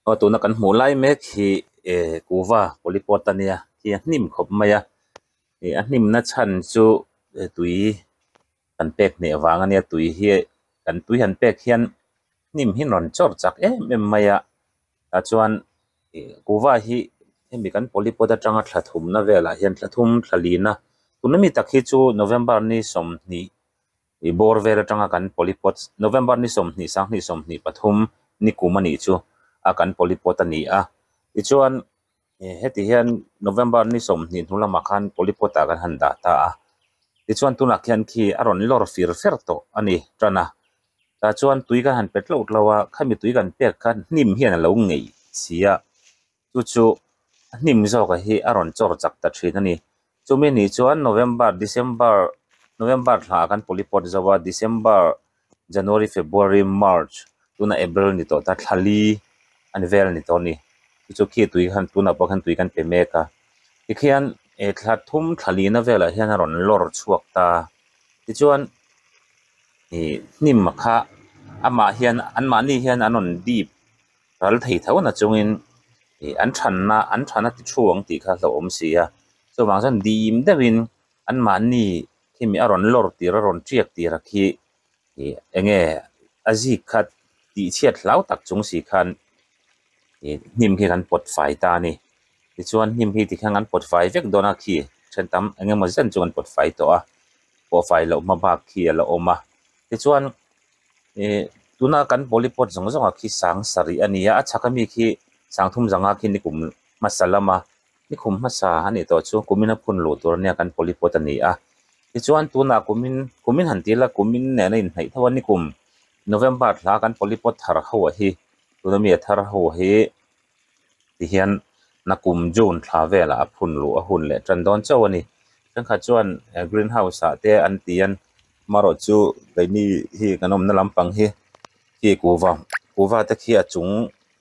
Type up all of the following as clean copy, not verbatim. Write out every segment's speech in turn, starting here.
Aw tuna kan hmuh lai mek hi eh kuhva polypot ania khi a hnim khawp mai a ih a hnim na chhan chu tui kan pek hneh vang ania tui hi kan tui han pek hian hnim hi a rawn chawr chak em em mai a tah chuan ih kuhva hi hemi kan polypot atanga thla thumna velah hian thla thum thla lina tuna mi tak hi chu November ni sawmhnih ih bawr vel atanga kan polypot November ni sawmhnih sanghnih sawmhnih pathum ni kum a nih chu a kan polypot a ni a tichuan ih heti hian November ni sawmhnih hnu lamah khan polypot ah kan han dah ta a tichuan tunah khian khi a rawn lawr fir fer tawh a ni tan a tah chuan tui kan han pe tlauh tlauh a khami tui kan pek khan hnim hian a lo ngeih si a chu chu a hnim zawk a hi a rawn chawr chak ta thin a ni chumi nih chuan November December November thla ah khan polypot zo a December January February March tunah April ni tawh ta thla li a ni vel a ni tawh a ni chu chu khi tui khan tunah pawh khan tui kan pe mek a tikhian eh thla thum thla lihna velah hian a rawn lawr chhuak ta tichuan ih hnim kha amah hian anmahni hian an rawn dip ral thei tho na chungin ih an thanna an thana ti thu ang tih kha hlauhawm si a chuvang chuan dim deuhin anmahni khimi a rawn lawr tir a rawn tiak tir a khi ih eng nge a zik kha tih chhiat hlau tak chung si khan ih hnim khi kan pawt fai ta a ni tichuan hnim hi tikhian kan pawt fai vek dawn a khi then tam eng emaw zen chu kan pawt fai tawh a pawh fai loh hma bak khi a la awm a tichuan ih tuna kan polypot zawng zawng ah khi sang sarih a ni a a chhak ami khi sang thum zanga khi ni kum hmasa lama ni khum hmasa a nih tawh chu kumin a phun luh tur ania kan polypot a ni a tichuan tunah kumin kumin han ti ila kumin nena inhnaih tho a ni kum November thla kan polypot thar ho ah hi tuna mi a thar ho hi tihian nakum June thla velah a phun luh a hun leh tan dawn chauh a ni thenkhat chuan green house ah te an ti a amaherawh chu keini hi kan awmna lampang hi khi kuhva kuhva te khi a chung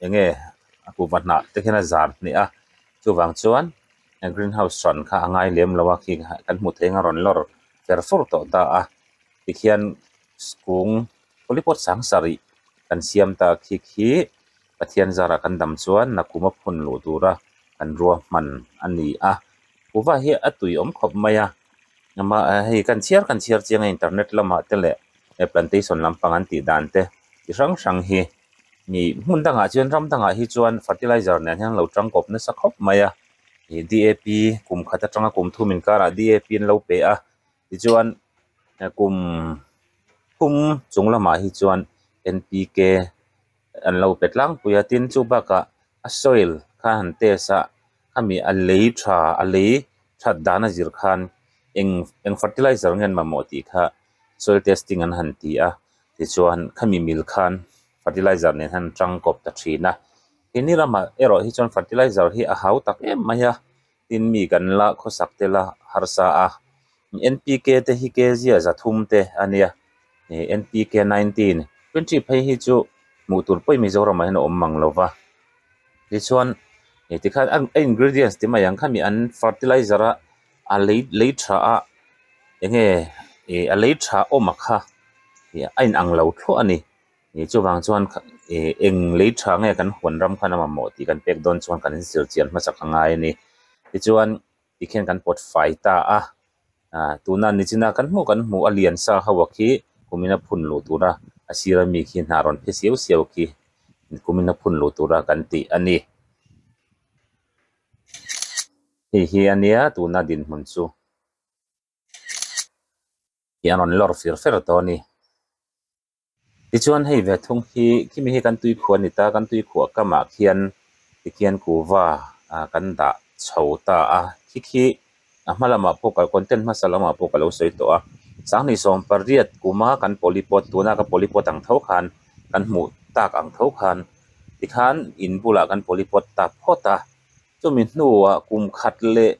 eng nge a kuhva hnah te khian a zar hneh a chuvang chuan green house hran kha a ngai lem lo a khi kan hmuh theih ang a rawn lawr fer fur tawh ta a tikhian kung polypot sang sarih kan siam ta khi khi Pathian zarah kan dam chuan nakum a phun luh tura kan ruahman a ni a kuhva hi a tui awm khawp mai a ama hei kan chhiar kan chhiar chiang a internet lamah te leh plantation lampang an tih dan te chi hrang hrang hi ih hmun dangah chuan ram dangah hi chuan fertilizer nen hian an lo tangkawp nasa khawp mai a ih D A P kum khat atanga kum thum inkarah D A P an lo pe a tichuan kum thum chung lamah hi chuan N P K an lo pe tlangpui a tin chu bakah a soil kha han test a khami a lei tha a lei that dan a zir khan eng eng fertilizer nge an mamawh tih kha soil testing an han ti a tichuan khami mil khan fertilizer nen hian an tangkawp ta thin a keini ramah erawh hi chuan fertilizer hi a hau tak em mai a tin mi kan la khawsak tel a harsa a N P K te hi kg a za thum te a nia ih N P K nineteen twenty phei hi chu hmuh tur pawhin Mizoramah hian a awm mang lo va tichuan ih tikhan a ingredients te mai ang khami an fertilizer a a lei lei tha a eng nge ih a lei tha awm a kha ih a inang lo thluah a ni ih chuvang chuan ih eng lei tha nge kan huan ram khan a mamawh tih kan pek dawn chuan kan inzir chian hmasak a ngai a ni tichuan tikhian kan pawt fai ta a ah tuna nichina kan hmuh kan hmuh a lian sa ho a khi kumin a phun luh tura a sir ami khi hnah rawn phe siau siau khi kumin a phun luh tura kan tih a ni hei hi a nia tuna dinhmun chu hi a rawn lawr fir fer tawh a ni. Tichuan hei ve thung hi khimi hi kan tuikhuah a ni ta kan tuikhuah kamah khian tikhian kuhva ah kan dah chho ta a khi khi a hma lamah pawh ka content hmasa lamah pawh ka lo sawi tawh a sanghnih sawm pariat kuma kan polypot tuna ka polypot ang tho khan kan hmuh tak ang tho khan tikhan in bulah kan polypot ta phawt a chumi hnuah kum khat leh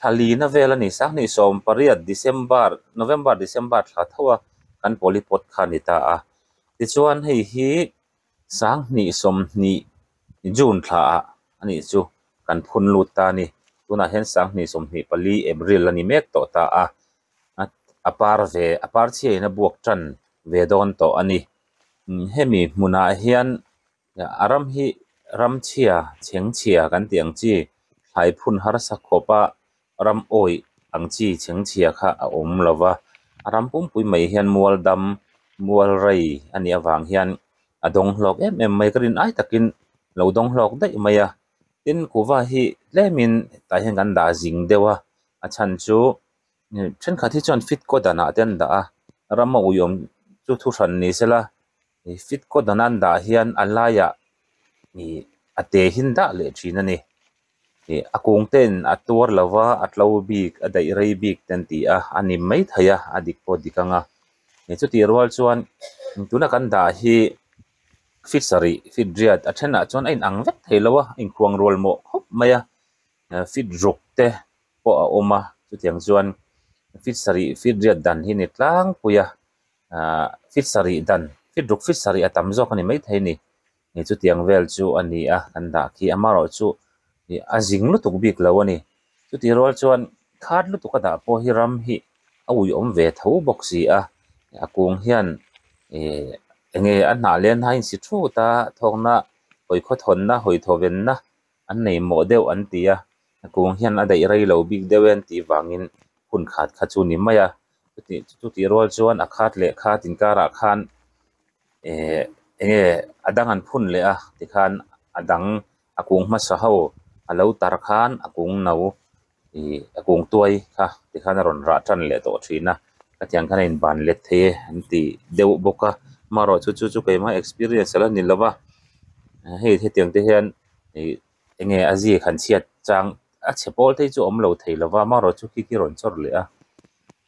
Thla lina vel a ni sanghnih 18 December November December thla tho a kan polypot kha a ni ta a tichuan hei hi sanghnih 20 June thla ah a nih chu kan phun lut ta a ni tunah hian sanghnih 24 April a ni mek tawh ta a a par ve a par chhia in a buak tan ve dawn tawh a ni hemi hmunah hian a ram hi. ram chhia chheng chhia kan tih ang chi thlai phun harsa khawp a ram awih ang chi chheng chhia kha a awm lo va a ram pumpui mai hian mual dam mual rei a nih avang hian a dawng hlawk em em mai ka rin ai takin lo dawng hlawk daih mai a tin kuhva hi tlemin tah hian kan dah zing deuh a a chhan chu thenkhat hi chuan fit kaw danah te an dah a ram a ui awm chu thu hran ni sela ih fit kaw dana an dah hian a laiah ih a te hi an dah leh thin a ni ih a kung ten a tuar lo va a tlo bik a daih rei bik te an ti a a ni maithei a a dik pawh a dik ang a chutih rual chuan tuna kan dah hi feet sarih feet riat a thenah chuan a inang vek thei lo a a inkhuang rual mawh khawp mai a feet ruk te pawh a awm a chutiang chuan feet sarih feet riat dan hi a ni tlangpui a ahh feet sarih dan feet ruk feet sarih a tam zawk a ni maithei a ni chutiang vel chu a ni a kan dah khi amaherawhchu ih a zing lutuk bik lo a ni chutih rual chuan khat lutuk a dah pawh hi ram hi a uiawm ve tho bawk si a a kung hian ih eng nge a hnah leh a hnah a insi thut a thawkna hawi khawthawnna hawi thawvenna an nei mawh deuh an ti a a kung hian a daih rei lo bik deuh e an tih vangin hun khat kha chu ni mai a chutih chutih rual chuan a khat leh khat inkarah khan eh eng nge a dang an phun leh a tikhan a dang a kung hmasa ho a lo tar khan a kung no ih a kung tuai kha tikhan a rawn rah tan leh tawh thin a khatiang khan a in ban let thei e an ti deuh bawk a amaherawh chu chu chu keimah experience a la ni lo va hei hetiang te hian ih eng nge a ziak han chhiat chang a chhe pawl te hi chu a awm lo thei lo va amaherawh chu khi khi a rawn chawr leh a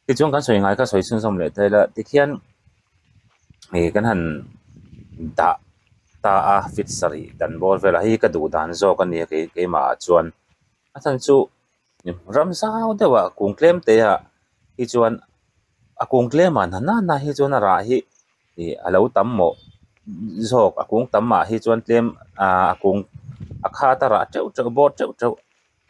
tichuan kan sawi ngai kha sawi chhunzawm leh ta ila tikhian ih kan han dah ta a feet sarih dan bawr velah hei hi ka duh dan zawk a ni a kei keimah ah chuan a chhan chu ram zau deuh ah kung tlem te ah hi chuan a kung tlem ah na na hi chuan a rah hi ih a lo tam mawh zawk a kung tam ah hi chuan tlem ah a kung a khat a rah teuh teuh bawr teuh teuh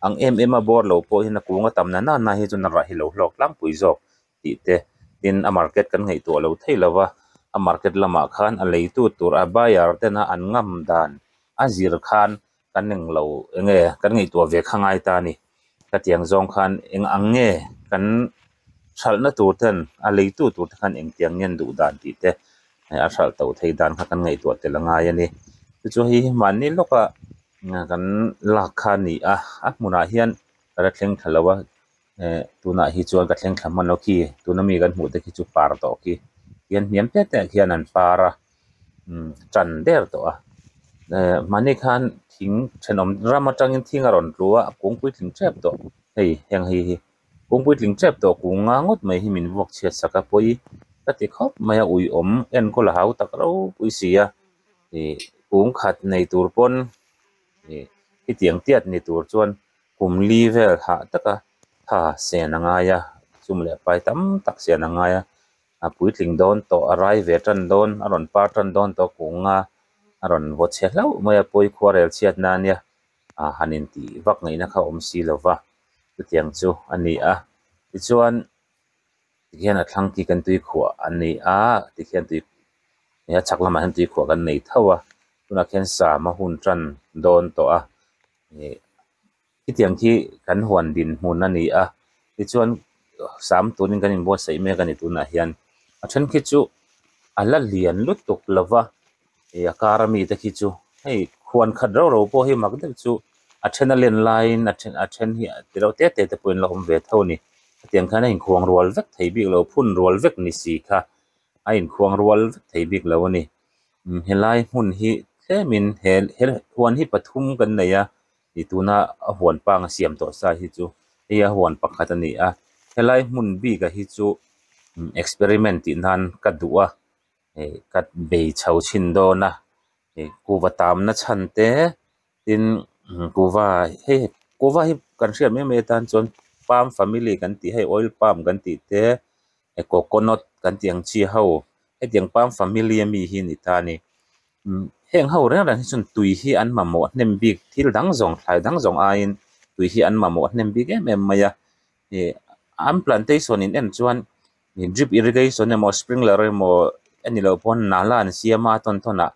ang em em a bawr lo pawh hian a kung a tam na na na hi chuan a rah hi lo hlawk tlangpui zawk tih te tin a market kan ngaihtuah lo thei lo va a market lamah khan a leitu tur a buyer tena an ngam dan a zir khan kan englo enge kan ngaihtuah ve kha ngai ta a ni khatiang zawng khan eng ang nge kan hralhna tur ten a leitu tur te khan engtiang nge an duh dan tih te a hralh to thei dan kha kan ngaihtuah tel a ngai a ni chu chu hei hi mahni lawka kan lak kha a ni a a hmunah hian ka la thleng thla lo a eh tunah hi chuan ka thleng thla hman lo khi tuna mi kan hmuh te khi chu par tawh khi hian hniam te te ah khian an par a umm tan der tawh a eh mahni khan thing thenawm ram atangin thing a rawn tlu a a kung puitling tep tawh hei heng hei hi kung puitling tep tawh kung nga ngawt mai hi min vuak chhiat sak a pawi ka ti khawp mai a uiawm enkawl a hau tak ropui si a ih kung khat nei tur pawn ih hetiang tiat ni tur chuan kum li vel hah taka tha sen a ngai a sum leh pai tam tak sen a ngai a a puitling dawn tawh a rai ve tan dawn a rawn par tan dawn tawh kung a a rawn vaw chhe hlauh mai a pawi khua rel chhiat na ania ah han intih vak ngaihna kha a awm si lo va chutiang chu a ni a tichuan tikhian a thlang khi kan tui khuah a ni a tikhian tui a chhak lamah hian tui khuah kan nei tho a tunah khian sam a hun tan dawn tawh a ih khitiang khi kan huan dinhmun a ni a tichuan sam turin kan inbuatsaih mek a ni tunah hian a then khi chu a la lian lutuk lo va ih a kar ami te khi chu hei huan khat rau rau pawh hi mak deuh chu a then a len laiin a then a then hi ti reuh te te te pawhin la awm ve tho a ni hetiang khan a inkhuang rual vek thei bik lo phun rual vek ni si kha a inkhuang rual vek thei bik lo a ni. Helai hmun hi tlemin he huan hi pathum kan nei a ih tuna a huan pang a siam tawh sa hi chu hei a huan pakhat a ni a helai hmun bik ah hi chu experiment tih nan ka duh a ih ka bei chho chhin dawn a ih kuhva tamna chhan te tin kuhva hei kuhva hi kan hriat mai mai atan chuan palm family kan tih hei oil palm kan tih te coconut kan tih ang chi ho hetiang palm family ami hi a ni ta a ni heng ho reng reng hi chuan tui hi an mamawh hnem bik thil dang zawng thlai dang zawng aiin tui hi an mamawh hnem bik em em mai a ih an plantation in en chuan drip irrigation emaw sprinkler emaw a ni loh pawn nala an siam a tawn tawn ah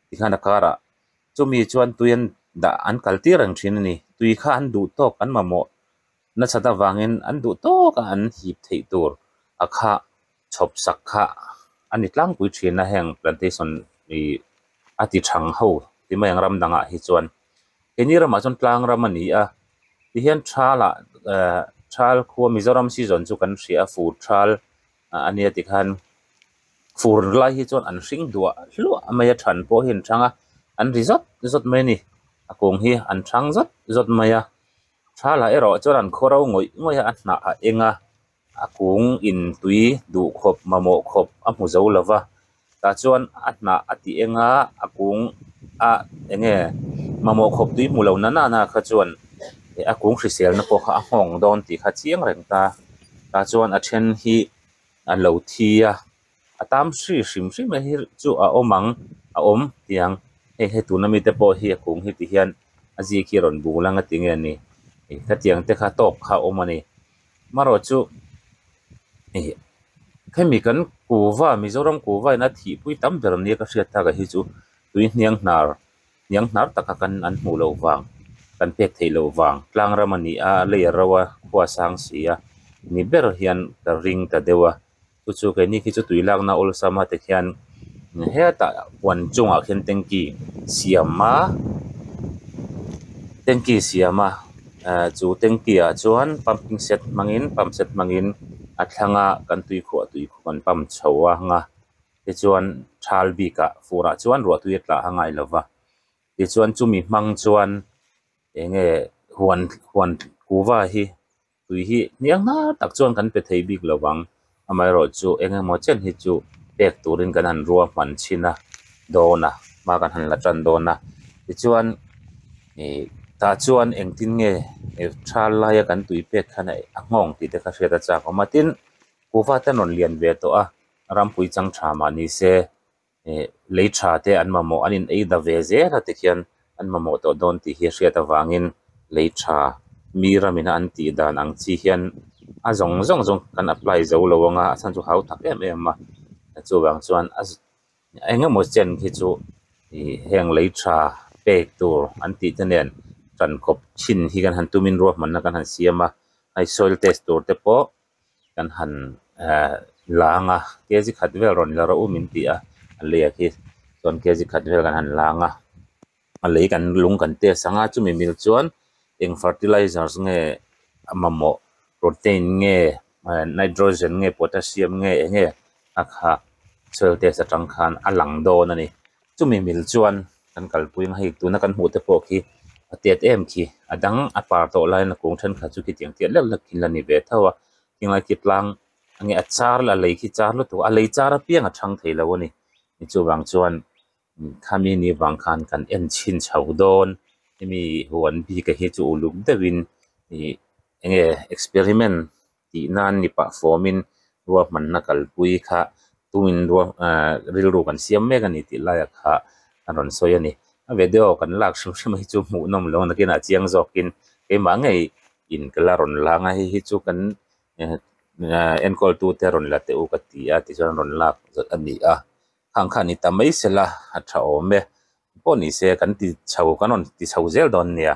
tikhan a karah. Chumi chuan tui an dah an kal tir reng thin a ni. Tui kha an duh tawk an mamawh nasat avangin an duh tawk a an hip theih tur a kha chhawp sak kha a ni tlangpui thin a heng plantation ih a ti thang ho ti mai ang ram dangah hi chuan. Keini ramah chuan tlang ram a ni a tihian thal ah ehh thal khua Mizoram season chu kan hria a fur thal a nia tikhan fur lai hi chuan an hring duah hluah mai a than pawh hi an chang a an ri zawt zawt mai a ni a kung hi an chang zawt zawt mai a thalah erawh chuan an khaw ro ngawih ngawih a a hnah a eng a a kung in tui duh khawp mamawh khawp a hmu zo lo va tah chuan a hnah a ti eng a a kung a eng nge mamawh khawp tui hmu lo na na kha chuan a kung hriselna pawh kha a nghawng dawn tih kha chiang reng ta tah chuan a then hi a lo thi a a tam hri hrim hrim a hi chu a awm ang a awm tiang hei he tuna mite pawh hi a kung hi ti hian a zik hi a rawn bul ang a ti nge ni hetiang te kha tawk kha a awm a ni marawh chu ih hemi kan kuhva Mizoram kuhva in a thihpui tam ber nia ka hriat tak ah hi chu tui hniang hnar hniang hnar taka kan an hmuh loh vang kan pek theih loh vang tlang ram a ni a lei a ro a khua a sang si a ni ber hian ka ring ta deuh a chu chu keini khi chu tui lakna awlsam a tikhian hetah huan chungah khian tanky siam a tanky siam a ah chu tanky ah chuan pumping set hmangin pump set hmangin a thlanga kan tui khuah tui khu kan pump chho anga tichuan thal bikah furah chuan ruah tui a tla a ngai lova tichuan chumi hmang chuan eng nge huan huan kuhva hi tui hi hniang hnar tak chuan kan pe thei bik lo vang amaherawh chu eng emaw chen hi chu pek turin kan han ruahman chhin a dawn a hma kan han la tan dawn a tichuan ih tah chuan engtin nge thal laia kan tui pek khan a nghawng tih te kha hriat a chak awm a tin kuhva te an rawn lian ve tawh a rampui chang tha mah ni se ih lei tha te an mamawh an in ei da ve zel a tikhian an mamawh tawh dawn tih hi a hriat avangin lei tha mi ramina an tih dan ang chi hian a zawng zawng zawng kan apply zo lo ang a a chhan chu hau tak em em a chuvang chuan a eng emaw chen khi chu ih heng lei tha pek tur an tih te nen tan kawp chhin hi kan han tumin ruahmanna kan han siam a hei soil test tur te pawh. kan han ehh lang a kg khat vel rawn la rawh u min ti a a lei ah khi chuan kg khat vel kan han lang a a lei kan lung kan test ang a chumi mil chuan eng fertilizers nge a mamawh protein nge nitrogen nge potassium nge eng nge a kha soil test atang khan a lang dawn a ni chumi mil chuan kan kalpui ang a hei tuna kan hmuh te pawh khi a tet em khi a dang a par tawh laiin a kung thenkhat chu khitiang tiat lek lek in la ni ve tho a tinglai khi tlang enge a char a lei khi char lutuk a lei char apiang a thang thei lo a ni chuvang chuan khami ni vang khan kan en chhin chho dawn hemi huan bik a hi chu uluk deuhin ih enge experiment tih nan ni pah fawmin ruahmanna kalpui kha tumin ruah ahh rilru kan siam mek a ni tih laiah kha a rawn sawi a ni a video kan lak hrim hrim hi chu hmuh nawm lo nakinah chiang zawkin keimah ngei in ka la rawn lang a hei hi chu kan ehh enkawl tute rawn la teh u ka ti a tichuan rawn lak zawt a ni a khang kha ni ta mai sela a tha awm e pawh ni se kan ti chho kan rawn ti chho zel dawn nia.